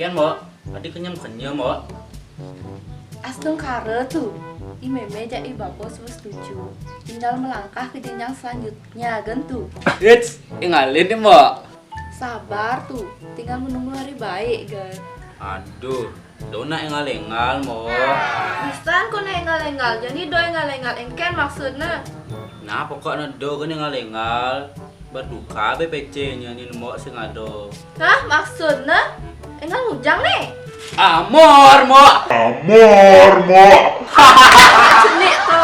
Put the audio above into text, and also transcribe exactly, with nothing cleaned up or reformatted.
Kan, Mbok? Adi kenyem-kenyem, Mbok. Astungkara tu. I mémé jak i bapa wus setuju. Tinggal melangkah ke jenjang selanjutnya, kan tu. Eits, énggalin nih, Mbok. Sabar tu. Tinggal menunggu hari baik, kan. Aduh, do nak énggal-énggal, Mbok. Pisan ko nak énggal-énggal. Jadi do énggal-énggal, engkén maksudna. Nah, pokoknya do kan énggal-énggal. Berduka bé pécénya nih, Mbok, sing ado. Hah, maksudna? Énggal ngujang nih? Amor, Mbok. Amor, Mbok. Cenik to